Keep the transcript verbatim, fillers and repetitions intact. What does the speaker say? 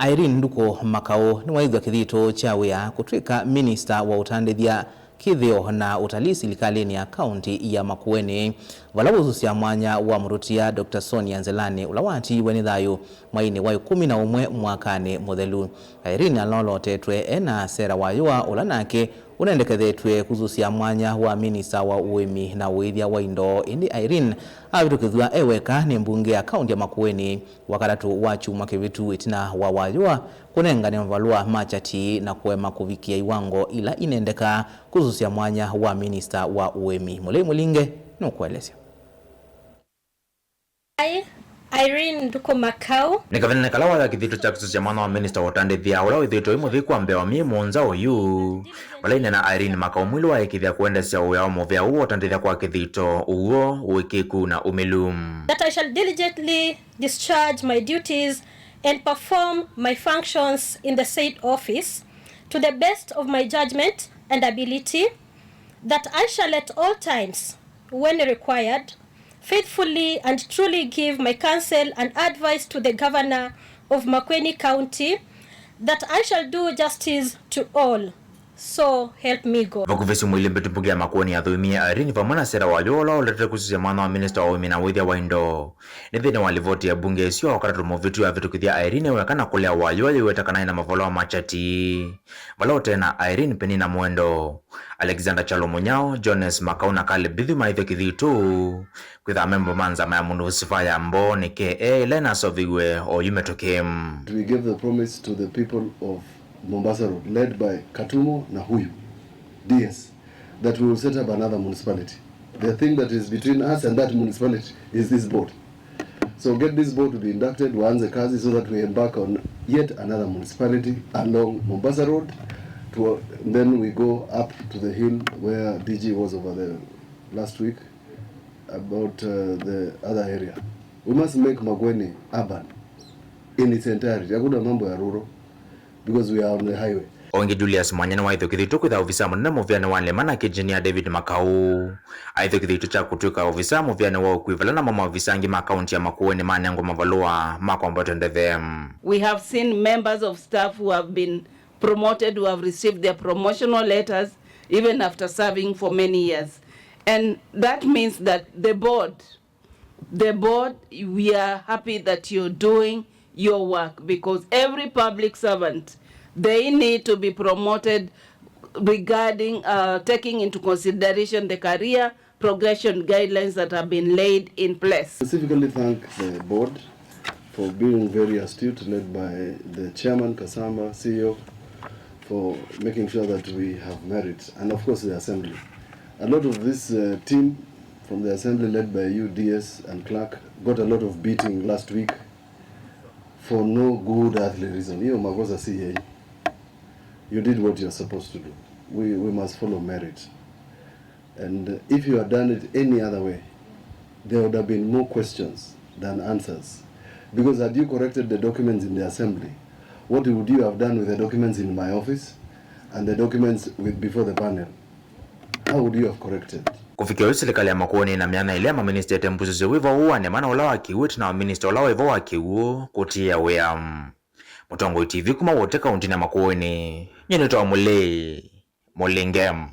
Irene Nduku Makau nĩwaĩthw'a kĩthito kya wĩa kũtw'ĩka minista wa ũtandĩthya, kĩthĩo na ũtalii silikalĩnĩ ya kaunti ya Makueni, vala wũsusya mwanya wa mũtũtia Doctor Sonia Nzelani, ũla watiiwe nĩ thayũ mweinĩ wa ĩkũmi na ũmwe mwakanĩ mũthelu. Irene alolotetwe e na Sarah Wayũa, ũla nake ũnendekethetw'e kũsusya mwanya wa minista wa ũĩmi na ũĩthya wa indo. Ĩndĩ Irene avĩtũkĩthw'a e weka nĩ mbunge ya kaunti ya Makueni Wakatatũ wa kyumwa kĩvĩtu, ĩtina wa Wayũa kũnengane mavalũa ma kyatii na kũema kũvikĩa iwango ila inendekaa kũsusya mwanya wa minista wa ũĩmi. Mũlei Mũlinge nũkũelesya. Ai, Irene Nduku Makau. Nĩ kavindanĩ kala waya kĩthito kya kũsusya mwanya wa minista wa ũtandĩthya, ũla wĩthĩĩtwe wĩ mũthei kwa mbee wa myei mũonza ũyu, vala ine na Irene Makau mwĩlĩ waĩkĩĩthya kũendesya wĩa wa mũvea ũũ wa ũtandĩthya kwa kĩthito, ũw'o, ũĩkĩĩku na ũmĩlu. That I shall diligently discharge my duties and perform my functions in the said office to the best of my judgment and ability, that I shall at all times, when required, faithfully and truly give my counsel and advice to the governor of Makueni County, that I shall do justice to all. So help me God. Vakuvĩ syumwa ilĩ mbĩtu, mbunge ya Makueni yathũimie Irene vamwe na Sarah Wayũa ũla ũletete kũsusya mwanya wa minista wa ũĩmi na ũĩthya wa indo. Nĩ nthĩnĩ wa livoti ya mbunge ĩsu, Wakatatũ mũvĩtu avĩtũkĩthya Irene e weka na kũlea Wayũa yĩweta kana ena mavalũa ma kyatii. Vala ũtee na Irene, Penina Mwendo, Alexander Kyalo Mũnyao, Jones Makau na Caleb Mbithu maĩthwe kĩthito. Kwĩtha memba ma nzama ya mũndũ sifa ya mboo nĩ K A ĩla ĩnasoviw'e oyu mĩtũkĩ. We gave the promise to the people of Mombasa Road, led by Katumo na Huyu, D S, that we will set up another municipality. The thing that is between us and that municipality is this board. So get this board to be inducted, waanze kazi so that we embark on yet another municipality along Mombasa Road. To, then we go up to the hill where D G was over the last week about uh, the other area. We must make Makueni urban in its entirety. Hakuna mambo ya rural because we are on the highway. O ĩngĩ, Julius Mwanya nĩwaĩthukĩthĩtwe kwĩtha ovisa mũnene mũvĩanĩ wa nlima, nake Engineer David Makau aĩthukĩthĩtwe kya kũtw'ĩka ovisa mũvĩanĩ wa ũkui, vala namo maovisa angĩ ma kaunti ya Makueni manengwa mavalũa ma kwambata ndeve. We have seen members of staff who have been promoted, who have received their promotional letters even after serving for many years. And that means that the board, the board, we are happy that you're doing your work, because every public servant, they need to be promoted regarding, uh, taking into consideration the career progression guidelines that have been laid in place. Specifically thank the board for being very astute, led by the chairman, Kasamba, C E O, for making sure that we have merit, and of course the assembly. A lot of this uh, team from the assembly, led by you, D S and clerk, got a lot of beating last week for no good earthly reason. Hiyo makosa si yenyu. You did what you're supposed to do. We, we must follow merit. And if you had done it any other way, there would have been more questions than answers. Because had you corrected the documents in the assembly, what would you have done with the documents in my office and the documents with, before the panel? How would you have corrected? Kũvikĩa ũyu, silikalĩ ya Makueni na myanya ĩlĩ ya maminista ĩtembusũsyo wĩva ũũ wa nĩma na ũla wa kĩw'ũ ĩtina wa minista ũla wĩvo wa kĩw'ũ kũtĩĩa wĩa. Mũtongoi T V kuma Wote kauntinĩ ya Makueni, nyie nĩtawa Mũlei Mũlinge.